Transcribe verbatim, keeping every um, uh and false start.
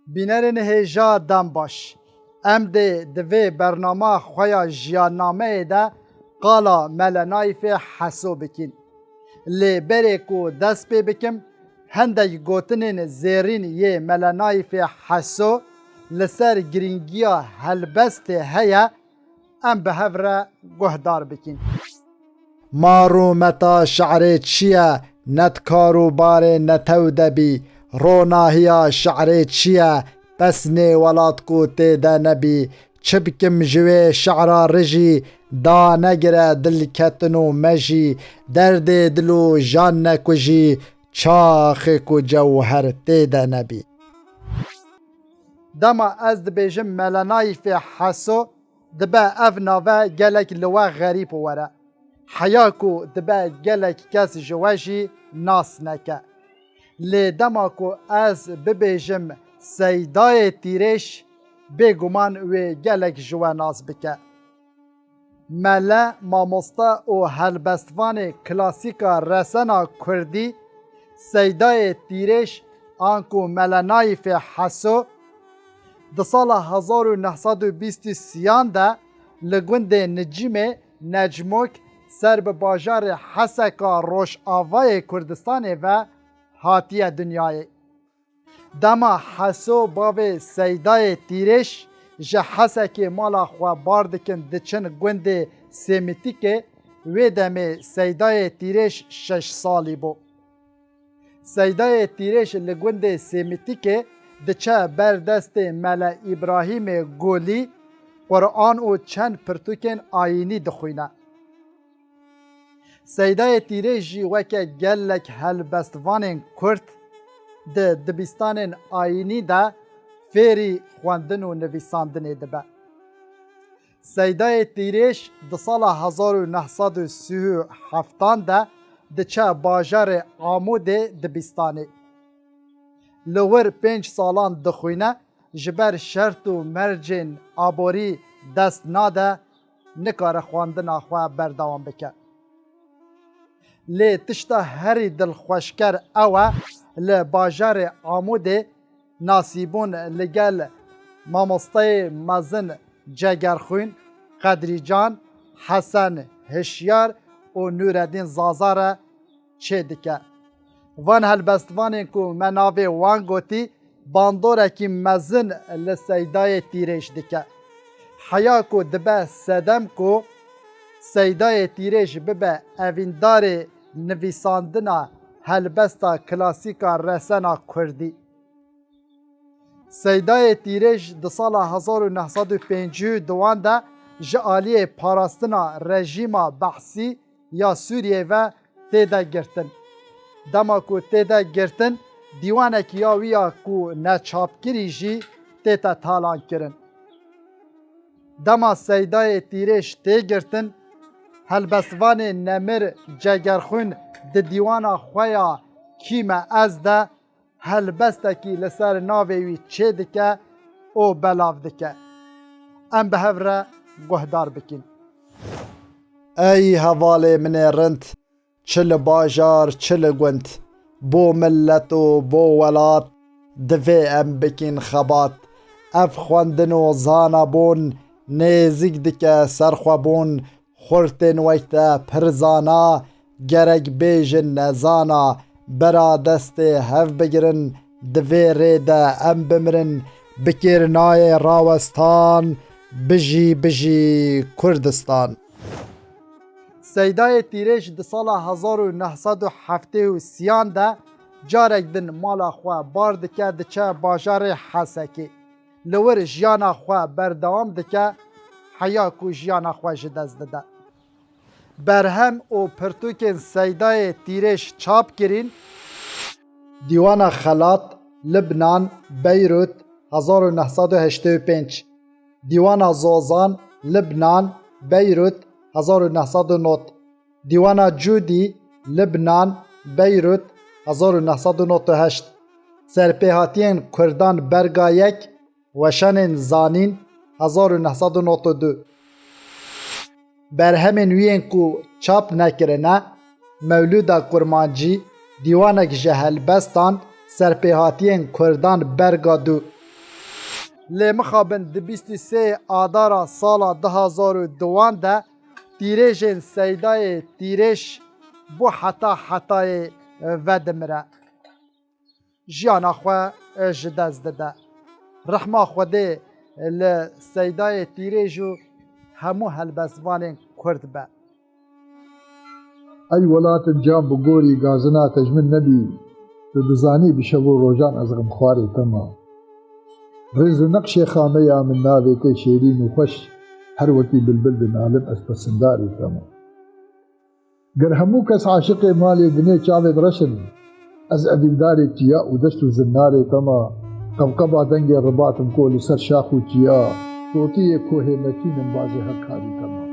Bînerên hêja dem baş. Em dê di vê bernama xwe ya jiyannameyê de qala Mele Naîfê Heso bikîn. Lê berê ku dest pê bikim, hindek gotinên zêrîn yê Mele Naîfê Heso li ser girîngiya helbestê heye, em bi hev re guhdar bikîn. Mar û meta şi'rê çi ye, ne di kar û barê netew de bî. Ronahiya şi'rê çi ye, pesnê welat ku tê de nebî. Çi bikim ji wê şi'ra rijî, danegire dilketin û mejî. Derdê dil û jan nekujî, çaxê ku cewher tê de nebî. Dema ez dibêjim Mele Naîfê Heso, dibe ev nave gelek li we xerîb were. Heya ku dibe gelek kes ji we jî nas neke. Lê dema ku ez bibêjim Seydayê Tîrêj, bêguman wê gelek ji we nas bike. Mele, mamoste û helbestvanê klasîka resena kurdî, Seydayê Tîrêj anku Mele Naîfê Heso, di sala hezar û neh sed û bîst û sêyan de li gundê Nicîmê, Necmok, ser bi bajarê Heseka rojavayê Kurdistanê ve hatiye dinyayê. Dema Heso bavê Seydayê Tîrêj ji Hesekê mala xwe bar dikin, diçin gundê Sêmîtîkê, wê demê Seydayê Tîrêj şeş salî bû. Seydayê Tîrêj li gundê Sêmîtîkê diçe ber destê Mele Îbrahîmê Golî, Quran û çend pirtûkên ayînî dixwîne. Seydayê Tîrêj jî weke gelek helbestvanên kurd di dibistanên ayînî de fêrî xwendin û nivîsandinê dibe. Seydayê Tîrêj di sala hezar û neh sed û sî û heftan de diçe bajarê Amûdê dibistanê. Li wir pênc salan dixwîne, ji ber şert û mercên aborî dest nade, nikare xwendina xwe berdewam bike. Lê tişta herî dilxweşker ew e, li bajarê Amûdê nasîbûn li gel mamosteyê mezin Cegerxwîn, Qedrîcan, Hesen Hişyar û Nûredîn Zaza re çêdike. Van helbestvanên ku me navê wan gotî, bandorekî mezin li Seydayê Tîrêj dike. Heya ku dibe sedem ku Seydayê Tîrêj bibe evîndarê nivîsandina helbesta klasîka resena kurdî. Seydayê Tîrêj di sala hezar û neh sed û pêncî û duan de ji aliyê parastina rejîma Behsî ya Sûriyê ve tê de girtin. Dema ku tê de girtin, dîwanekî ya wî ya ku neçapkirî jî tête talankirin. Dema Seydayê Tîrêj tê girtin, helbestvanê nemir Cegerxwîn di dîwana xwe ya Kî me ez de helbestekî li ser navê wî çêdike û belav dike. Em bi hev re guhdar bikin. Ey hevalê min ê rind, çi li bajar, çi li gund, bo milet û bo welat divê em bikin xebat. Ev xwendin û zanabûn nêzîk dike serxwebûn. Xurtên wek te pir zana, gerek bêjin nezana, bera destê hev bigirin, di vê rê de em bimirin, bi kêrnayê rawestan, bijî, bijî Kurdistan. Seydayê Tîrêj di sala hezar û neh sed û heftê û sêyan de carek din mala xwe bar dike, diçe bajarê Hesekê. Li wir jiyana xwe berdewam dike, heya ku jiyana xwe ji dest dide. Berhem û pirtûkên Seydayê Tîrêj çap kirîn. Dîwana Xelat, Libnan, Beyrût, hezar û neh sed û heştê û pênc. Dîwana Zozan, Libnan, Beyrût, hezar û neh sed û nod. Dîwana Cûdî, Libnan, Beyrût, hezar û neh sed û nod û heşt. Serpêhatiyên Kurdan Berga yek, Weşanên Zanîn, hezar û neh sed û nod û du. Berhemên wî yên ku çap nekirine, Mewlûda Kurmancî, dîwanek ji helbestan, Serpêhatiyên Kurdan Berga du. Lê mixabin di bîst û sê Adara sala du hazar û duwan de tîrêjên Seydayê Tîrêj bo heta hetayê vedimire. Jiyana xwe ji dest dide. Rehma Xwedê li Seydayê Tîrêj û hemû helbestvanên Kurd be. Ey welatim can bi gorî gazina te ji min nebî, tu dizanî bi şev û rojan ez xemxwarê te ma. Rêz û neqşê xameya min navê te şêrîn û xweş, her wekî bilbil dinalim ez pesindarê te ma. Ger hemû kes aşiqê malê dinê çavên reş in, ez edîbdarê çiya û deşt û zinnarê te ma. Qebqeba dengê ribat in ko li ser şax û çiya, totiyê kohê metîn in bazê her karî te ma.